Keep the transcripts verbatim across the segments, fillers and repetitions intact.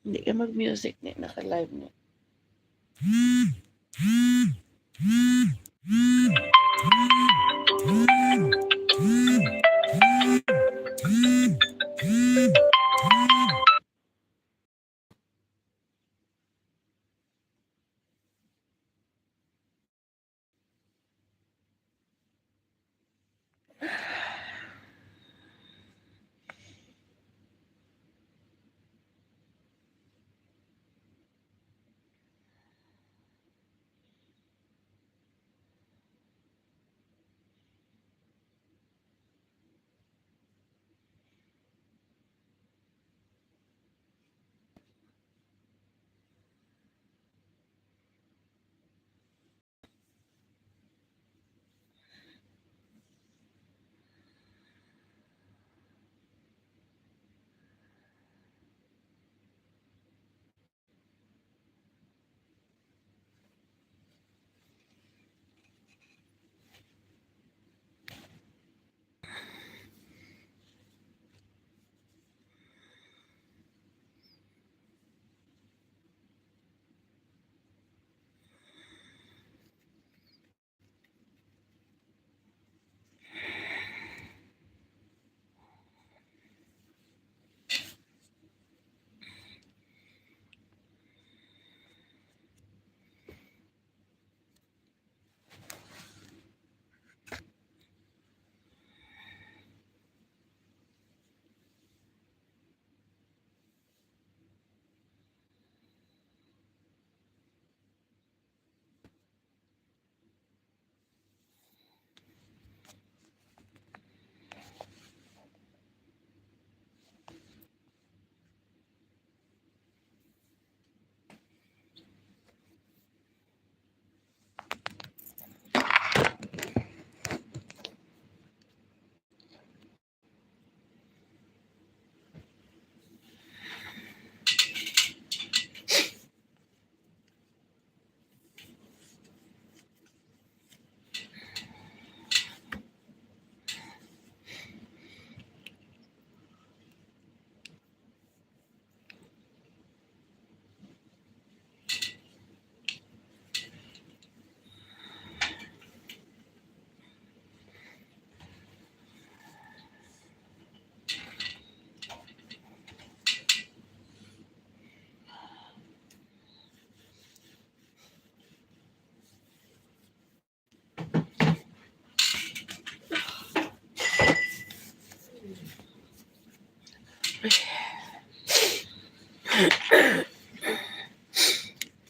Hindi ka mag-music ni, naka-live ni.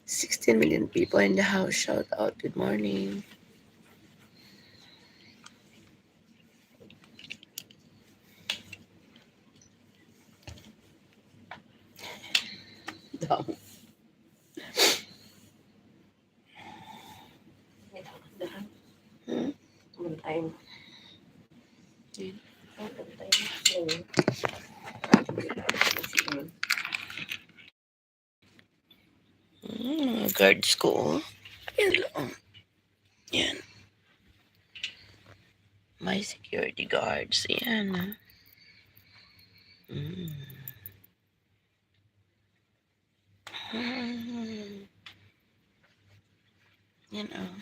Sixteen million people in the house. Shout out. Good morning. Damo. Hmm? Bantay mo. Din. Ay, bantay mo. Ayun. Hmm, mga guards ko, oh. Yan lang. Yan. My security guards. Yan, ah. Hmm. Hmm. Yan, oh.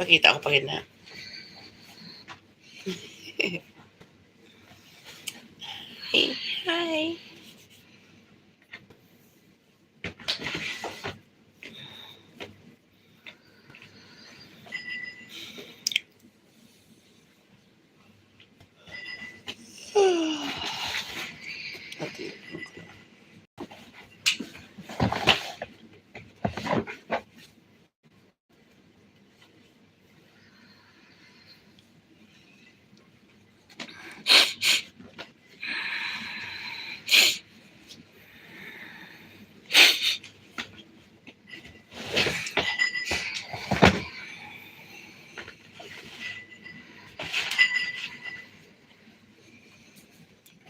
Pakita ko pa gid na. Hey, hi.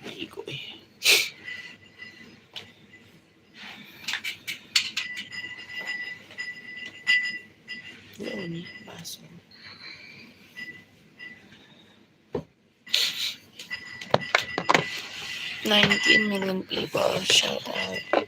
Maligo eh. Yun, baso. Nineteen million people, shout out.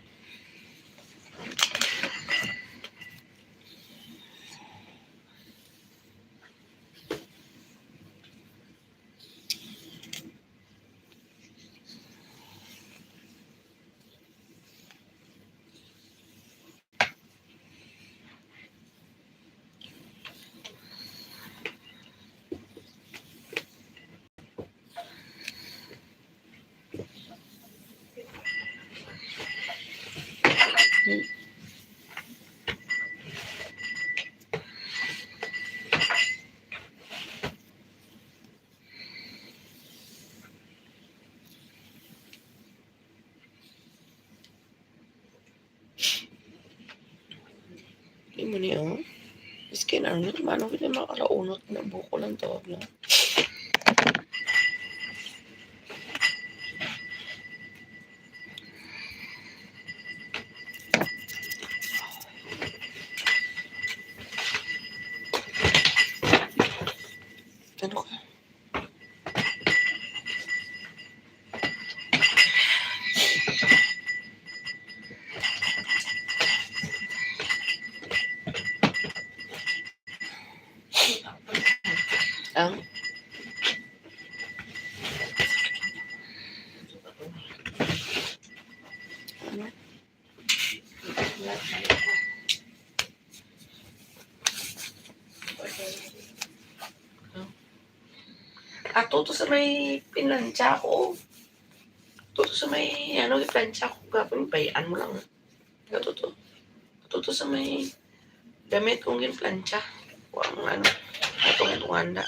Di mo ni, oh. Skin Arnold, manong kita makalaunot na buko lang tawag na. Ano ka? Ang ano? Ato to sa may pinlantsa ko. Ato to sa may, ano, iplancha ko gapon, bayan mo lang. Ato to. Ato to sa may damit kong ginplantsa. Wa ang, ano, atong tunganda.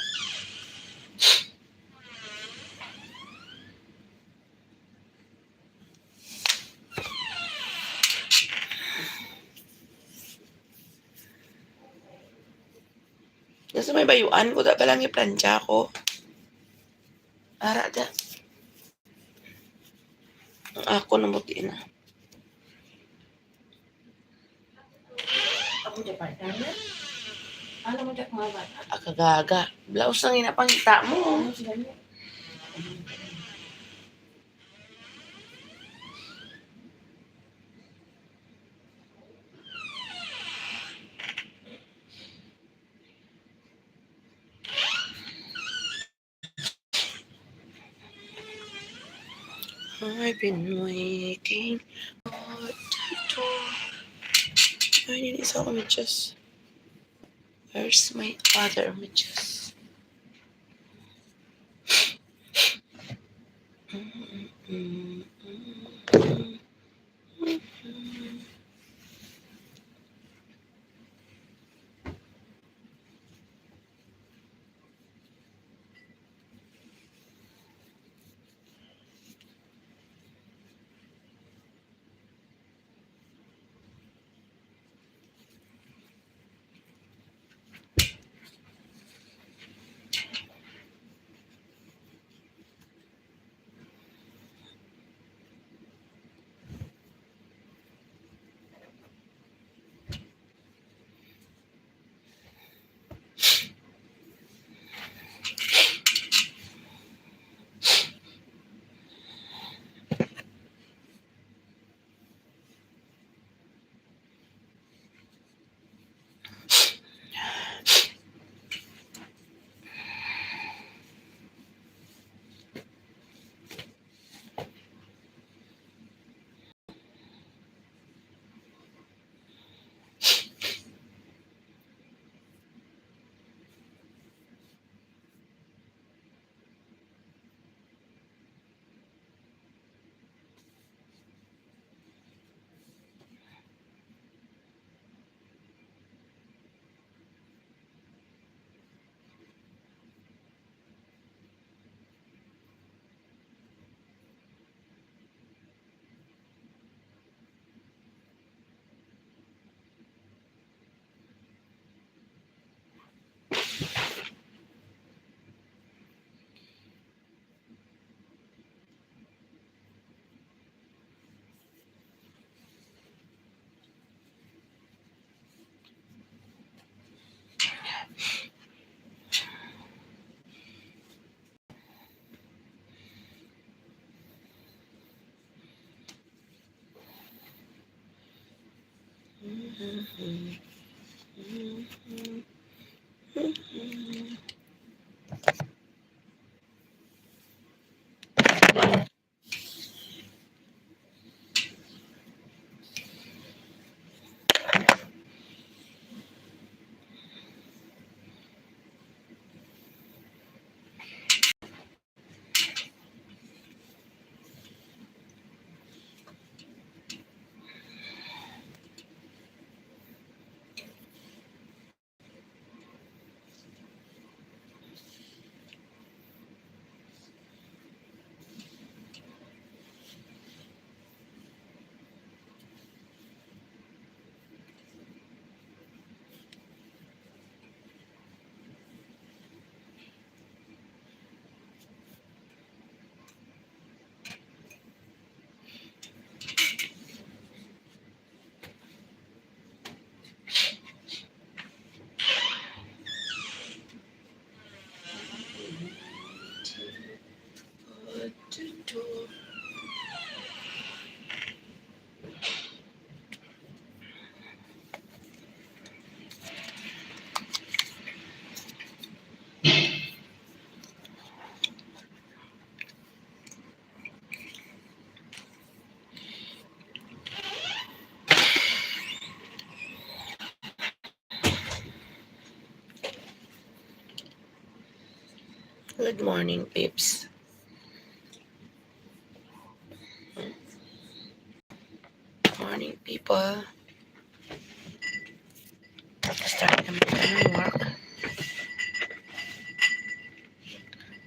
Nasa may bayuan ko, da pa lang iplancha ko. Ara da. Ang ako na buti na. Ako di partner. Ano mo, Jack, mga bata? Akagaga. Blouse lang ina pangita mo. Ano sila niya? I've been waiting for the door. Ay, hindi sa ako medyas. Where's my other medyas? Good morning, peeps. Morning, people. Start na mo ang work.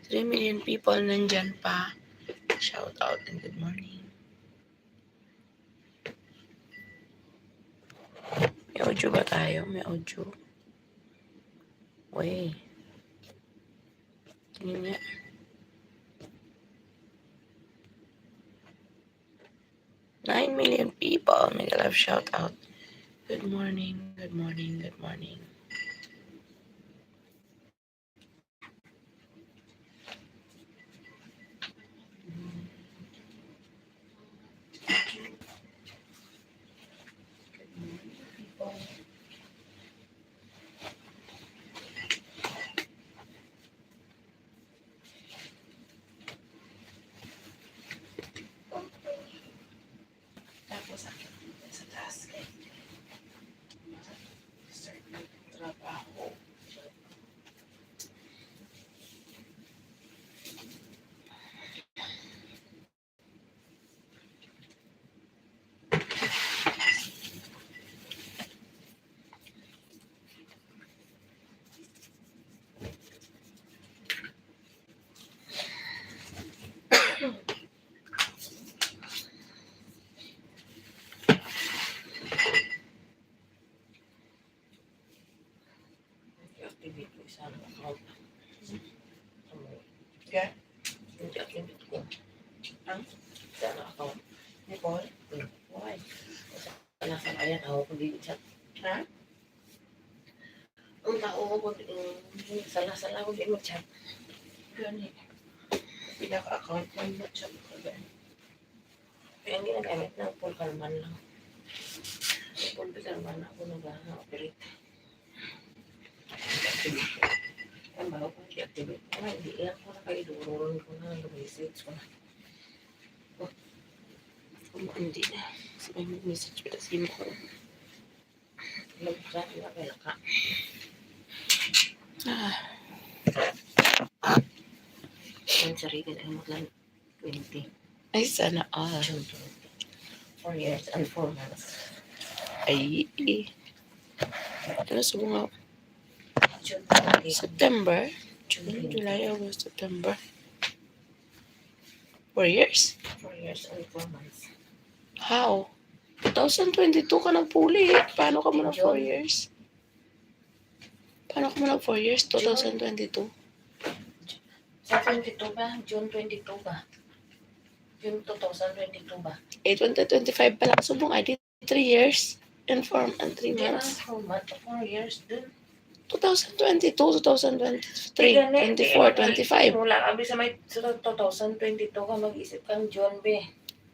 Three million people nandyan pa. Shout out and good morning. May audio ba tayo? May audio. Way. Yun nga. Nine million people. Mega love shout out. Good morning, good morning, good morning. Kaya, hindi ako yung ko. Ang? Sa ano ako? Nicole? Hmm. Why? Wala sa kaya tao ko di chat. Ha? Ang tao ko, mm, sala-sala ko di mo chat. Gani. Pinaka-account mo mo chat ko gani. Kaya ang ginagamit ng full kalman lang. Full kalman ako nag-operate. Ang bago kong i-activate. Ay, hindi lang ko na kayo. Dururon ko na. Message ko na. Oh. Kung hindi na. Kasi may message pa sa imo ko. Alam ko sa akin na kaya ka. Ah. Ang sarili na yung maglan-, twenty. Ay, sana all. June twenty. Four years and four months. Ay, eh. Ano sa mga June twenty. September? June June, twenty. July, August, September. Four years? Four years and four months. How? Two thousand twenty-two ka nagpuli. Paano ka mo na four June. Years? Paano ka mo nag four years? June. Two thousand twenty-two? Sa twenty-two ba? June twenty-two ba? June two thousand twenty-two ba? Eh, twenty twenty-five pa lang. Subong, ay, di three years and four, and three Hindi months. Lang, four months, four years dun. Two thousand twenty-two, two thousand twenty-three, Di gani, twenty-four, di, twenty-five. Wala, abi sa may, sa two thousand twenty-two ka mag-isip kang June, be.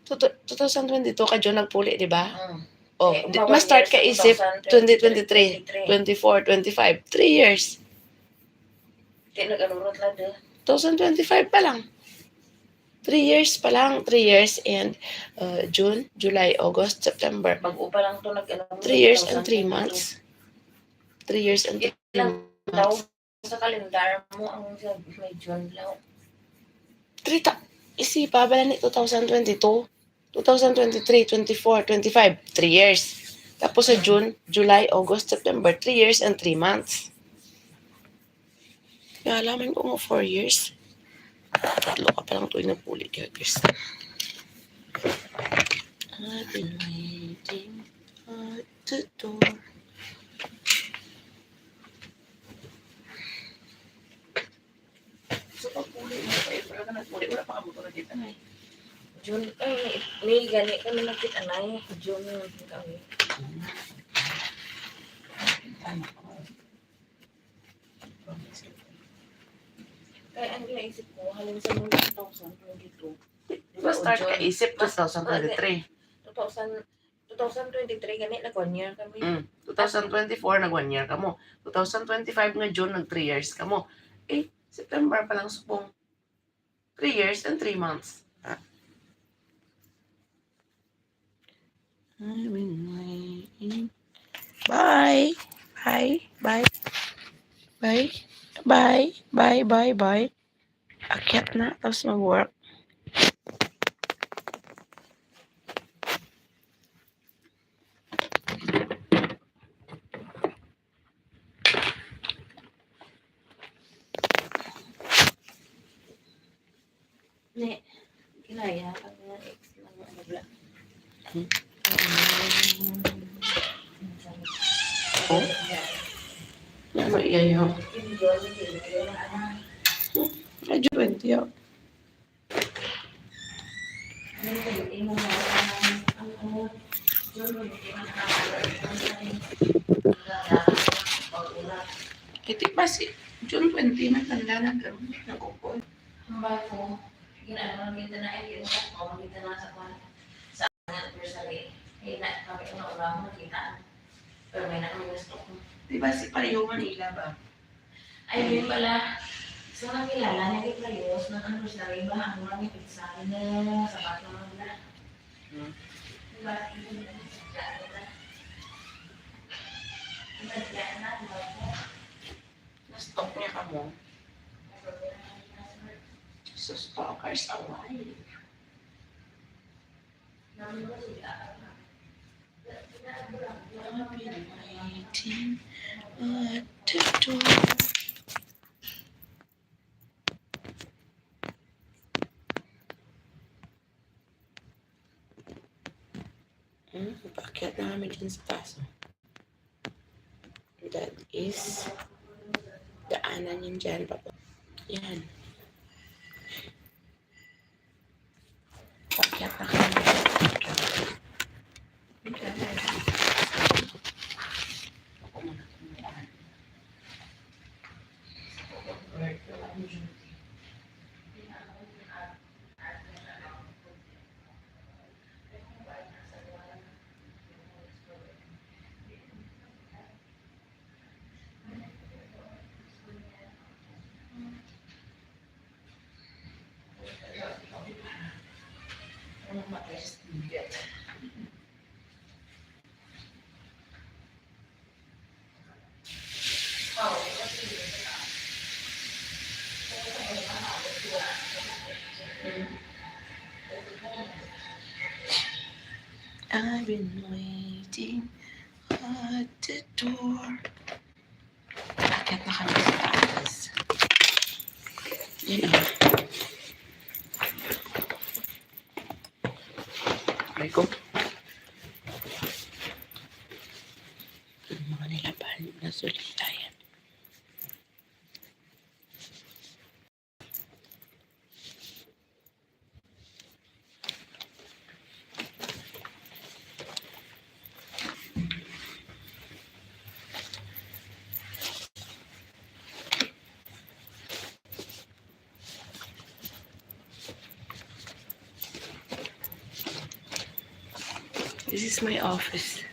Two, two thousand twenty-two ka June nagpuli, di ba? Mm. Oh, eh, di, ma-, ma-start ka isip twenty twenty-three, twenty twenty-three, twenty-four, twenty-five. Three years. Di nag-anurot lang, de. Two thousand twenty-five pa lang. Three years pa lang. Three years and, uh, June, July, August, September. Bag-o pa lang to nag-, ano, Three years and three two thousand twenty-two. Months. Three years and three months. Ilang taon sa kalendar mo ang sa may June lang? Three ta-, isipa, bala ni two thousand twenty-two, two thousand twenty-three, twenty-four, twenty-five, three years. Tapos sa June, July, August, September, three years and three months. Nalaman ko nga four years. Tatlo ka pa lang tuig nagpuli kay Chris. I've been waiting at the door. So, pagpuli mo, eh, wala ka nagpuli, wala pa kamo to nakita, nay. June, ay, May gani kami nakita, nay. June kami. Ano? Kaya ang naisip ko, halin sa mga two thousand twenty-two. Di ba start ka isip two thousand twenty-three? Two thousand, two thousand twenty-three, gani, nag one year kami. Mm. Two thousand twenty-four, nag one year kamo. Two thousand twenty-five nga June, nag three years kamo. Eh, September pa lang subong. Three years and three months. Ah. I've been waiting. Bye. Bye. Bye. Bye. Bye. Bye. Bye. Bye. Akyat na, tapos mag-work. Ne, kinaya ang mga ex ng mga bla. Hmm? Oh? Ano iya yun? Hmm, medyo twenty yun. Iti ba si June twenty, may tanda na, pero hindi nag-upod. Hambal ko, gin-ano lang kita na, eh, gin-ano lang kita na sa kwan. Sa anniversary, eh, na, kami ko na ulam, nakita. Pero may na kami gusto ko. Di ba si Pareho Manila ba? Ay, yun pala. Sa mga kilala niya kay Pareho, sa anniversary ba, ang mga pizza nila, sa bato na nila. Hmm. Di ba? Di ba? Di ba? Di ba? Na-stalk niya ka mo? Sa stalkers, away. I've been waiting at the door. Hmm, paakyat na kami dyan sa taas, oh. That is Daanan yun dyan, baba. Yan. Paakyat na kami. I've been waiting at the door. Akyat na kami sa taas. Yan, oh. Aray ko. Ang mga nilabahan na sulitan. This is my office.